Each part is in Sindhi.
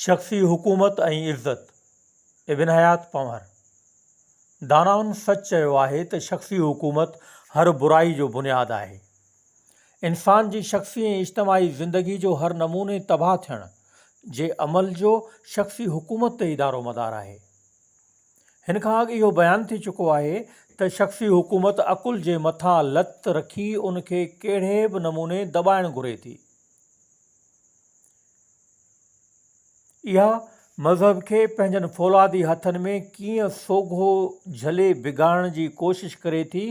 شخصي حڪومت ۽ عزت، ابن حيات پنهور. دانائن سچ چيو آهي ته شخصي حڪومت هر برائي جو بنياد آهي. انسان جي شخصي ۽ اجتماعي زندگي جو هر نموني تباهه ٿيڻ جي عمل جو شخصي حڪومت تي ئي دارومدار آهي. هن کان اڳ اهو بيان ٿي چڪو آهي ته شخصي حڪومت عقل جي مٿان لت رکي ان کي ڪهڙي به نموني دٻائڻ گهري ٿي. اها مذهب کي پنهنجن فولادي هٿن ۾ ڪيئن سوگهو جهلي بگاڙڻ جي ڪوشش ڪري ٿي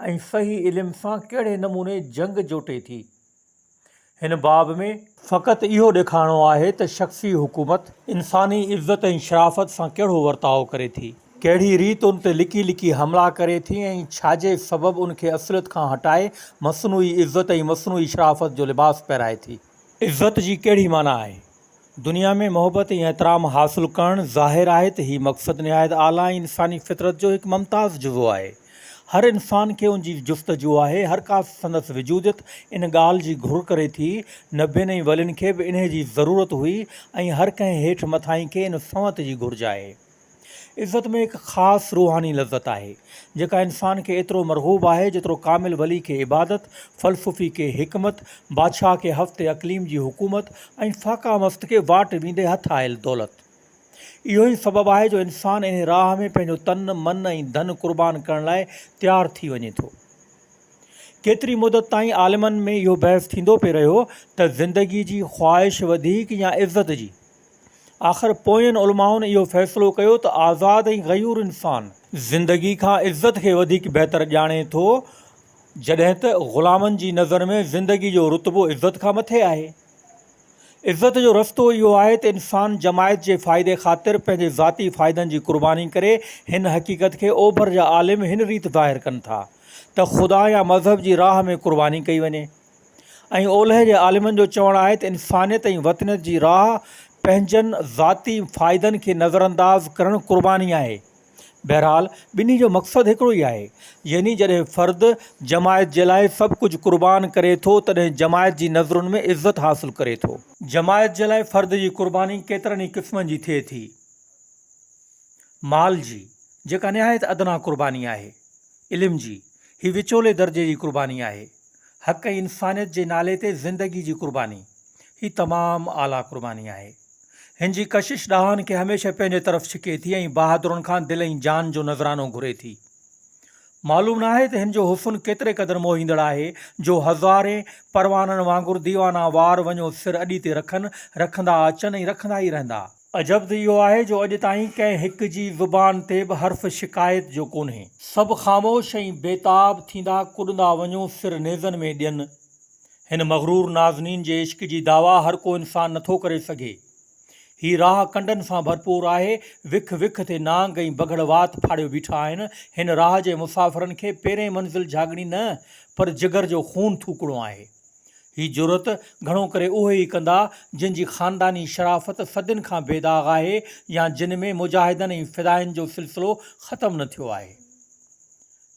۽ صحيح علم سان ڪهڙي نموني جنگ جوٽي ٿي. هن باب ۾. فقط اهو ڏيکارڻو آهي ته شخصي حڪومت. انساني عزت ۽ شرافت سان ڪهڙو ورتاء ڪري ٿي. ڪهڙي ريت ان تي لڪي لڪي حملا ڪري ٿي ۽ ڇاجي سبب ان کي اصليت کان هٽائي مصنوعي عزت ۽ مصنوعي شرافت جو لباس پهرائي ٿي. عزت جي ڪهڙي معنيٰ آهي؟ دنيا ۾ محبت ۽ احترام حاصل ڪرڻ، ظاهر آهي ته هي مقصد نهايت اعليٰ ۽ انساني فطرت جو هڪ ممتاز جزو آهي. هر انسان کي ان جي جستجو آهي، هر ڪا سندس وجوديت ان ڳالهه جي گهر ڪري ٿي. نبين ۽ ولين کي به انهيء جي ضرورت هئي ۽ هر ڪنهن هيٺ مٿاهين کي ان سنوت جي گهرج آهي. عزت ۾ هڪ خاص روحاني لذت آهي، جيڪا انسان کي ايترو مرغوب آهي، جيترو ڪامل ولي کي عبادت، فلسفي کي حڪمت، بادشاهه کي هفت اقليم جي حڪومت ۽ فاقه مست کي واٽ ويندي هٿ آيل دولت. اهو ئي سبب آهي جو انسان انهي راهه ۾ پنهنجو تن، من ۽ ڌن قربان ڪرڻ لاء تيار ٿي وڃي ٿو. ڪيتري مدت تائين عالمن ۾ اهو بحث ٿيندو پئي رهيو ته زندگي جي خواهش وڌيڪ يا عزت جي؟ آخر پوين علمائن اهو فيصلو ڪيو ته آزاد ۽ غيور انسان. زندگي کان عزت کي وڌيڪ بهتر ڄاڻي ٿو، جڏهن ته غلامن جي نظر ۾ زندگي جو رتبو عزت کان مٿي آهي. عزت جو رستو اهو آهي ته انسان جماعت جي فائدي خاطر پنهنجي ذاتي فائدن جي قرباني ڪري. هن حقيقت کي اوڀر جا عالم هن ريت ظاهر ڪن ٿا ته خدا يا مذهب جي راهه ۾ قرباني ڪئي وڃي. ۽ اولهه جي عالمن جو چوڻ آهي ته انسانيت ۽ وطنيت جي راهه پنهنجن ذاتي فائدن کي نظرانداز ڪرڻ قرباني آهي. بهرحال ٻنهي جو مقصد هڪڙو ئي آهي. يعني جڏهن فرد جماعت جي لاء سڀ ڪجهه قربان ڪري ٿو تڏهن جماعت جي نظرن ۾ عزت حاصل ڪري ٿو. جماعت جي لاء فرد جي قرباني ڪيترن ئي قسمن جي ٿئي ٿي. مال جي، جيڪا نهايت ادنيٰ قرباني آهي. علم جي، هي وچولي درجي جي قرباني آهي. حق ۽ انسانيت جي نالي تي زندگي جي قرباني، هي تمام اعليٰ قرباني آهي. هن جي ڪشش ڏاهن کي هميشه پنهنجي طرف ڇڪي ٿي ۽ بهادرن کان دل ۽ جان جو نذرانو گهري ٿي. معلوم ناهي ته هن جو حسن ڪيتري قدر موهيندڙ آهي جو هزارين پروانن وانگر ديوانا وار وڃو سر اڏي تي رکن، رکندا اچن ۽ رکندا ئي رهندا. عجب ته اهو آهي جو اڄ تائين ڪنهن هڪ جي زبان تي به حرف شڪايت جو ڪونهي. سڀ خاموش ۽ بيتاب ٿيندا ڪڏندا وڃو سر نيزن ۾ ڏين. هن مغرور نازنين جي عشق جي دعويٰ هر ڪو انسان نٿو ڪري سگهي. هي راهه ڪنڊن سان ڀرپور آهي، وک وک تي نانگ ۽ بگهڙ وات ڦاڙيو بيٺا آهن. هن راهه جي مسافرن کي پهرين منزل جهاڳڻي نه پر جگر جو خون ٿوڪڻو آهي. هي جرئت گهڻو ڪري اهي ئي ڪندا، جن جي خانداني شرافت صدين کان بي داغ آهي يا جن ۾ مجاهدن ۽ فدائين جو سلسلو ختم نه ٿيو آهي.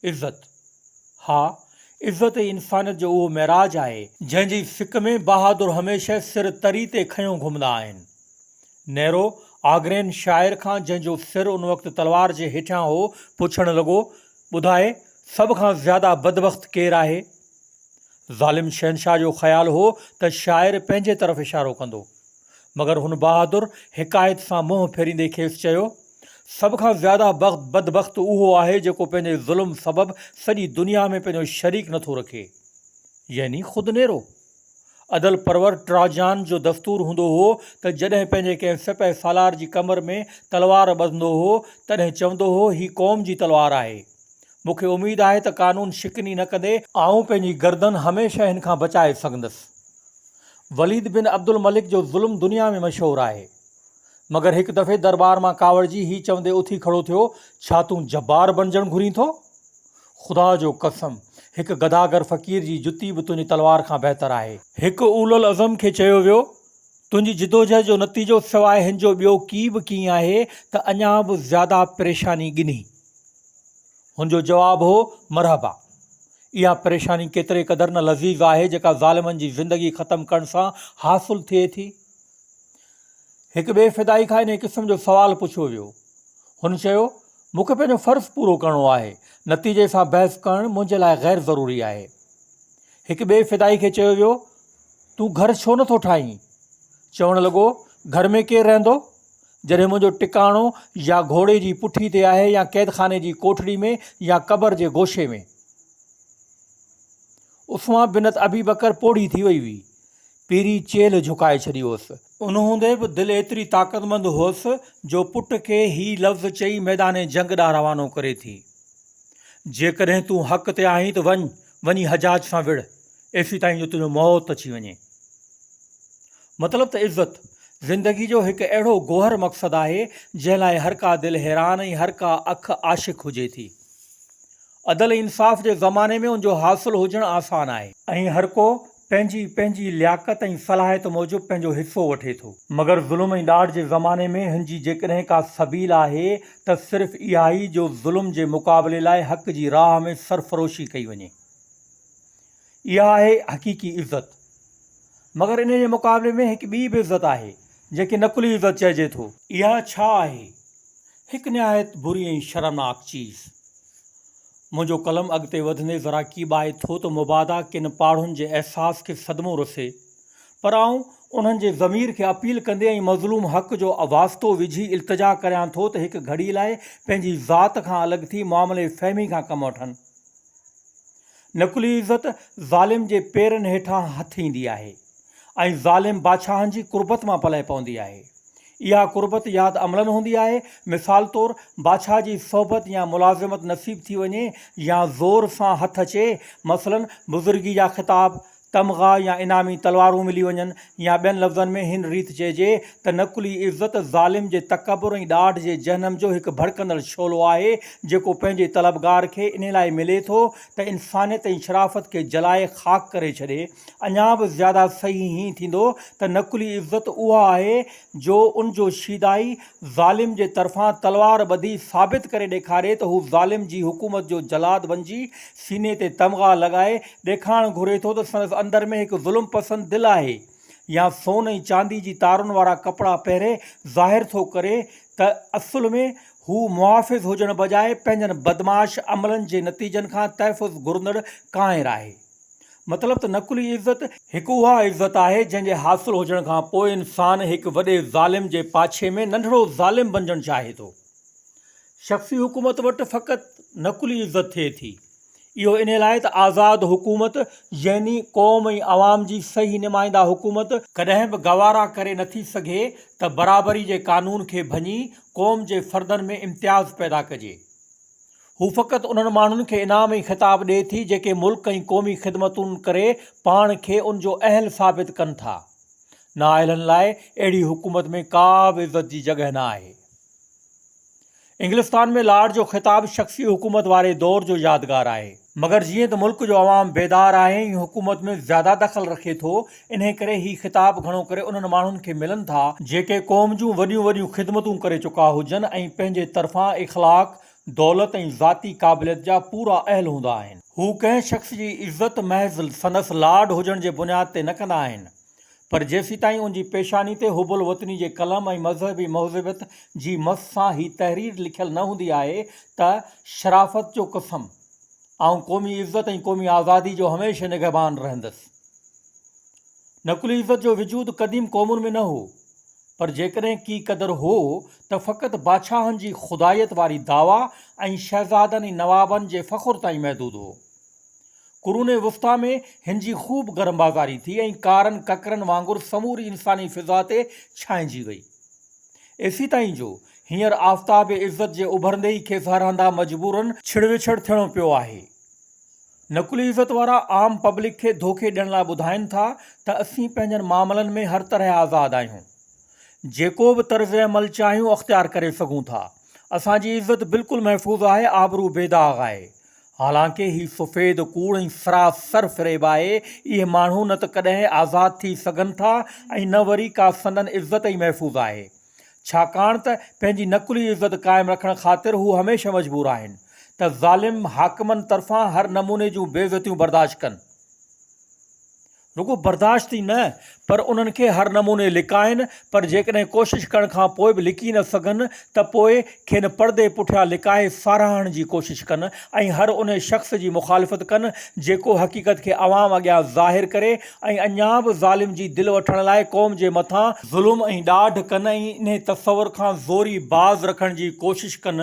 عزت! ها، عزت ئي انسانيت جو اهو معراج آهي، جنهن جي سڪ ۾ بهادر هميشه سر تري تي کنيو گهمندا آهن. نيرو، آگرين شاعر کان جنهن جو سر ان وقت تلوار جي هيٺيان هو، پڇڻ لڳو، ٻڌاء، سڀ کان زياده بدبخت ڪير آهي؟ ظالم شهنشاهه جو خيال هو ته شاعر پنهنجي طرف اشارو ڪندو. مگر هن بهادر حڪايت سان منهن ڦيريندي کيس چيو، سڀ کان زياده بدبخت اهو آهي جيڪو پنهنجي ظلم سبب سڄي دنيا ۾ پنهنجو شريڪ نٿو رکي. يعني خود نيرو. عدل پرور ٽراجان جو دستور هوندو هو ته جڏهن پنهنجي ڪنهن سپهه سالار جي ڪمر ۾ تلوار ٻڌندو هو، تڏهن چوندو هو، هي قوم جي تلوار آهي. مون کي اميد آهي ته قانون شڪني نه ڪندي. آئون پنهنجي گردن هميشه هن کان بچائي سگهندس. وليد بن عبدالملڪ جو ظلم دنيا ۾ مشهور آهي. مگر هڪ دفعي درٻار مان ڪاوڙجي هي چوندي اٿي کڙو ٿيو، ڇا تون جبار بڻجڻ گهرين ٿو؟ خدا جو قسم، هڪ گداگر فقير جي جتي به تنهنجي تلوار کان بهتر آهي. هڪ اولوالعزم کي چيو ويو، تنهنجي جدوجهد جو نتيجو سواء هن جو ٻيو ڪي به ڪين آهي ته اڃا به زياده پريشاني ڳنهي. هن جو جواب هو، مرحبا! اها پريشاني ڪيتري قدر نه لذيذ آهي جيڪا ظالمن جي زندگي ختم ڪرڻ سان حاصل ٿئي ٿي. هڪ ٻئي فدائي کان انهيء قسم جو سوال پڇيو ويو. هن چيو، مون کي پنهنجو فرض پورو ڪرڻو آهي، نتيجي سان بحث ڪرڻ منهنجي لاء غير ضروري آهي. هڪ ٻئي فدائي کي چيو ويو، تون گهر ڇو نٿو ٺاهين؟ چوڻ لڳو، گهر ۾ ڪير رهندو؟ جڏهن منهنجو ٽڪاڻو يا گهوڙي جي پٺي تي آهي يا قيدخاني جي ڪوٺڙي ۾ يا قبر جي گوشي ۾. اسما بنت ابي بڪر پوڙهي ٿي وئي هئي. پيري چيلهه جهڪائي ڇڏي هيس. ان هوندي به دل ايتري طاقتمند هئس جو پٽ کي هي لفظ چئي ميدان جنگ ڏانهن روانو ڪري ٿي. جيڪڏهن تون حق تي آهين ته وڃ، وڃي حجاج سان وڙهه، ايسيتائين جو تنهنجو موت اچي وڃي. مطلب ته عزت، زندگي جو هڪ اهڙو گوهر مقصد آهي، جنهن لاء هر ڪا دل حيران ۽ هر ڪا اک عاشق هجي ٿي. عدل ۽ انصاف جي زماني ۾ ان جو حاصل هجڻ آسان آهي. ۽ هر ڪو پنهنجي پنهنجي لياقت ۽ صلاحيت موجب پنهنجو حصو وٺي ٿو. مگر ظلم ۽ ڏاڍ جي زماني ۾ هن جي جيڪڏهن ڪا سبيل آهي ته صرف اها ئي جو ظلم جي مقابلي لاء حق جي راهه ۾ سرفروشي ڪئي وڃي. اها آهي حقيقي عزت. مگر انهيء جي مقابلي ۾ هڪ ٻي به عزت آهي، جنهن کي نقلي عزت چئجي ٿو. اها ڇا آهي؟ هڪ نهايت بري ۽ شرمناڪ چيز. منهنجو قلم اڳتي وڌندي ذرا ڪيٻائي ٿو ته مبادا ڪن پاڙهن جي احساس کي صدمو رسي، پر آئون انهن جي ضمير کي اپيل ڪندي ۽ مظلوم حق جو واسطو وجهي التجا ڪريان ٿو ته هڪ گهڙي لاء پنهنجي ذات کان الڳ ٿي معاملي فهمي کان ڪم وٺن. نقلي عزت ظالم جي پيرن هيٺان هٿ ايندي آهي ۽ ظالم بادشاهن جي قربت مان پلئه پوندي آهي. اها قربت يا ته عملاً هوندي آهي، مثال طور بادشاهه جي صحبت يا ملازمت نصيب ٿي وڃي يا زور سان هٿ اچي، مثلاً بزرگي جا خطاب، تمغا يا انعامي تلوارون ملي وڃن يا ٻين لفظن ۾ هن ريت چئجي ته نقلي عزت ظالم جي تڪبر ۽ ڏاڍ جي جهنم جو هڪ ڀڙڪندڙ شعلو آهي جيڪو پنهنجي طلبگار کي انهي لاء ملي ٿو ته انسانيت ۽ شرافت کي جلائي خاڪ ڪري ڇڏي. اڃا به زياده صحيح هيئن ٿيندو ته نقلي عزت اها آهي جو ان جو شيدائي ظالم جي طرفان تلوار ٻڌي ثابت ڪري ڏيکاري ته هو ظالم جي حڪومت جو جلاد بنجي سيني تي تمغا لڳائي ڏيکارڻ گهري ٿو ته سندس اندر ۾ هڪ ظلم پسند دل آهي يا سون ۽ چاندي جي تارن وارا ڪپڙا پهري ظاهر ٿو ڪري ته اصل ۾ هو محافظ هجڻ بجاء پنهنجن بدمعاش عملن جي نتيجن کان تحفظ گهرندڙ ڪانئر آهي. مطلب ته نقلي عزت، هڪ اها عزت آهي جنهن جي حاصل هجڻ کان پوء انسان هڪ وڏي ظالم جي پاڇي ۾ ننڍڙو ظالم بنجڻ چاهي ٿو. شخصي حڪومت وٽ فقط نقلي عزت ٿئي ٿي. اهو انهي لاء ته آزاد حڪومت يعني قوم ۽ عوام جي صحيح نمائنده حڪومت، ڪڏهن به گوارا ڪري نٿي سگهي ته برابري جي قانون کي ڀڃي قوم جي فردن ۾ امتياز پيدا ڪجي. هو فقط انهن ماڻهن کي انعام ۽ خطاب ڏئي ٿي جيڪي ملڪ ۽ قومي خدمتون ڪري پاڻ کي ان جو اهل ثابت ڪن ٿا. نااهلن لاء اهڙي حڪومت ۾ ڪا به عزت جي جڳهه نه آهي. انگلستان ۾ لارڊ جو خطاب شخصي حڪومت واري دور جو يادگار آهي. مگر جيئن ته ملڪ جو عوام بيدار آهي ۽ حڪومت ۾ زياده دخل رکي ٿو، انهي ڪري هي خطاب گهڻو ڪري انهن ماڻهن کي ملن ٿا، جيڪي قوم جون وڏيون وڏيون خدمتون ڪري چڪا هجن ۽ پنهنجي طرفان اخلاق، دولت ۽ ذاتي قابليت جا پورا اهل هوندا آهن. هو ڪنهن شخص جي عزت محض سندس لاڊ هجڻ جي بنياد تي نه ڪندا آهن، پر جيسيتائين ان جي پيشاني تي حب الوطني جي قلم ۽ مذهبي مهذبيت جي مس سان هي تحرير لکيل نه هوندي آهي ته شرافت جو قسم! آئون قومي عزت ۽ قومي آزادي جو هميشه نگهبان رهندس. نقلي عزت جو وجود قديم قومن ۾ نه هو، پر جيڪڏهن ڪي قدر هو ته فقط بادشاهن جي خدائيت واري دعويٰ ۽ شهزادن ۽ نوابن جي فخر تائين محدود هو. قرون وسطيٰ ۾ هن جي خوب گرم بازاري ٿي ۽ ڪارن ڪڪرن وانگر سموري انساني فضا تي ڇانئجي وئي. ايسيتائين جو هينئر آفتاب عزت جي اڀرندي ئي کيس هر هنڌان مجبوراً ڇڙوڇڙ ٿيڻو پيو آهي. نقلي عزت وارا عام پبلڪ کي ڌوڪي ڏيڻ لاء ٻڌائين ٿا ته اسين پنهنجن معاملن ۾ هر طرح آزاد آهيون. جيڪو به طرز عمل چاهيون اختيار ڪري سگهون ٿا. اسان جي عزت بلڪل محفوظ آهي، آبرو بي داغ آهي. حالانڪه هي سفيد ڪوڙ ۽ سراسر فريب آهي، اهي ماڻهو نه ته ڪڏهن آزاد ٿي سگهن ٿا ۽ نه وري ڪا سندن عزت ئي محفوظ آهي. ڇاڪاڻ ته پنهنجي نقلي عزت قائم رکڻ خاطر هو هميشه مجبور آهن ته ظالم حاڪمن طرفان هر نموني جون بي عزتيون برداشت ڪن. رڳو برداشت ئي نه پر انهن کي هر نموني لڪائين، پر جيڪڏهن ڪوشش ڪرڻ کان پوء به لڪي نه سگهن ته پوء کين پردي پٺيان لڪائي ساراهڻ جي ڪوشش ڪن ۽ هر انهي شخص جي مخالفت ڪن جيڪو حقيقت کي عوام اڳيان ظاهر ڪري ۽ اڃا به ظالم جي دل وٺڻ لاء قوم جي مٿان ظلم ۽ ڏاڍ ڪن ۽ انهي تصور کان زوري باز رکڻ جي ڪوشش ڪن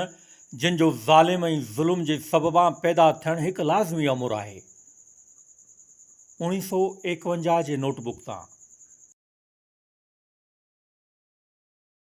جن جو ظالم ۽ ظلم جي سببان پيدا ٿيڻ هڪ لازمي امر آهي. اوڻيھ سو ايڪونجاھ جي نوٽ بڪ تان.